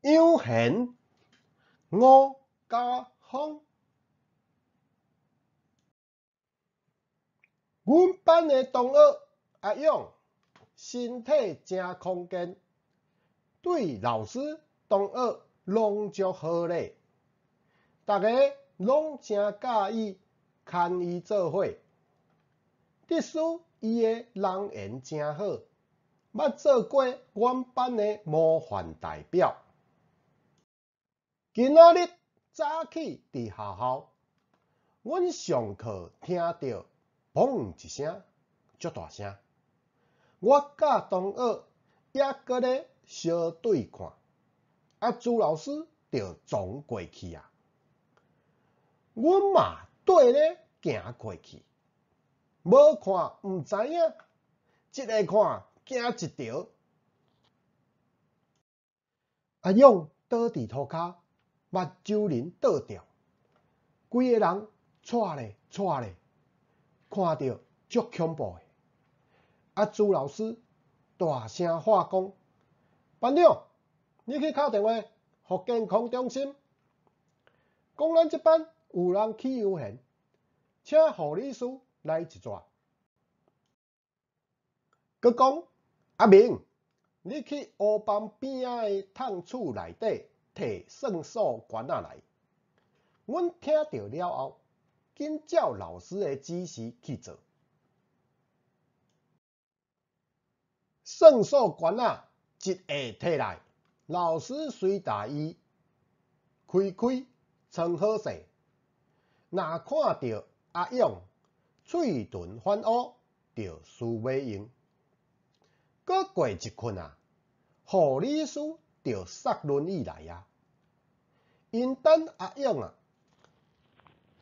養賢吳家峰。阮班的同學阿勇身體誠康健，對老師、同學攏足好咧，逐个攏誠佮意牽伊做伙。得師伊的人緣誠好，捌做過阮班的模範代表。今仔日早起佇學校，阮上課聽著砰一聲，足大聲。我佮同學猶閣咧相對看，啊朱老師就撞過去啊！阮嘛綴咧行過去，無看毋知影，一下看驚一趒。阿勇倒佇塗跤，目睭仁倒吊，規个人掣咧掣咧，看著足恐怖的。啊朱老師大聲喊講：班長，你去敲電話予健康中心，講咱這班有人起羊痫，請護理師來一逝。閣講阿明，你去烏枋邊仔的桶厝內底提算術卷仔來。阮聽著了後，緊照老師的指示去做。算術卷仔一下提來，老師隨共伊開開，藏好勢。若看著阿勇喙唇反烏，就輸欲用。閣過一困啊，護理師就捒輪椅來啊。𪜶等阿勇啊，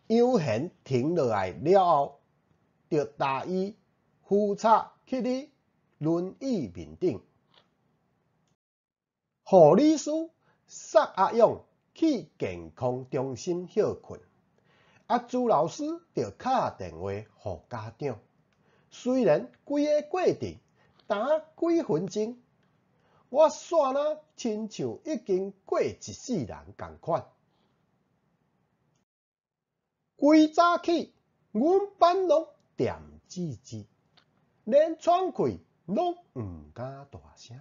羊痫停落來了後，就踏伊扶插去佇輪椅面頂。護理師捒阿勇去健康中心歇睏，啊朱老師就敲電話予家長。雖然規个過程焦幾分鐘，我煞若親像已經過一世人仝款。規早起，阮班攏恬吱吱，連喘氣攏毋敢大聲。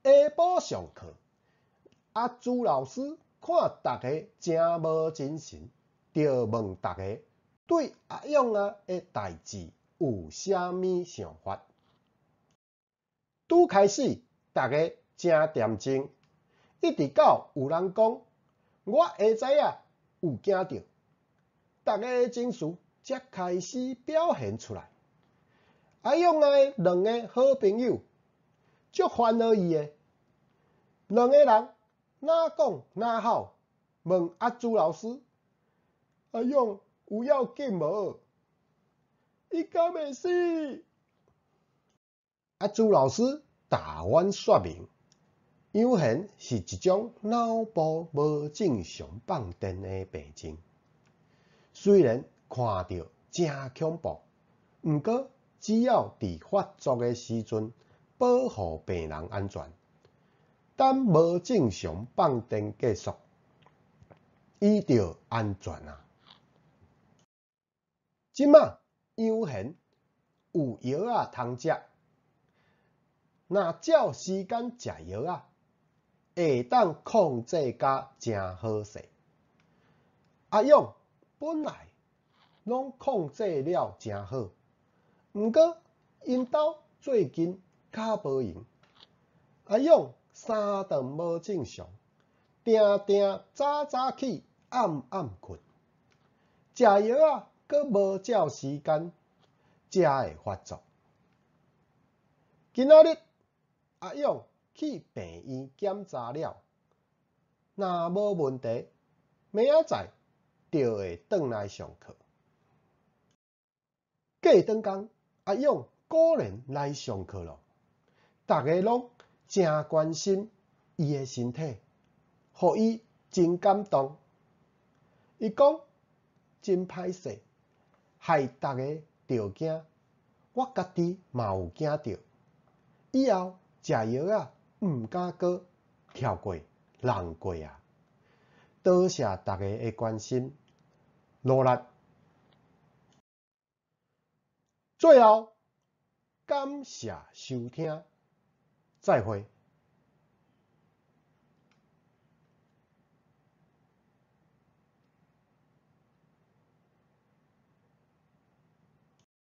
下晡上課，啊朱老師看逐个誠無精神，就問逐个對阿勇仔的代誌有啥物想法。拄開始，逐个誠恬靜，一直到有人講我下早仔有驚著，逐个的情緒才開始表現出來。阿勇仔的兩个好朋友足煩惱伊的，兩个人若講若吼，問阿朱老師：阿勇有要緊無？伊敢會死？阿朱老師共阮說明，羊痫是一種腦部無正常放電的病症，雖然看著誠恐怖，毋過只要佇發作的時陣保護病人安全，等無正常放電結束，伊就安全啊。這馬羊痫有藥仔通食，若照時間食藥仔，會當控制甲誠好勢。阿勇本來攏控制了誠好，毋過𪜶兜最近較無閒。阿勇三頓無正常，定定早早起，暗暗睏，食藥仔閣無照時間，才會發作。今仔日阿勇去病院檢查了，若無問題，明仔載就會轉來上課。過轉工，阿勇果然來上課囉，逐个攏誠關心伊的身體，予伊真感動。伊講真歹勢，害逐个著驚，我家己嘛有驚著。以後食藥仔毋敢閣跳過難過啊！多謝大家的關心，努力。最後，感謝收聽，再會。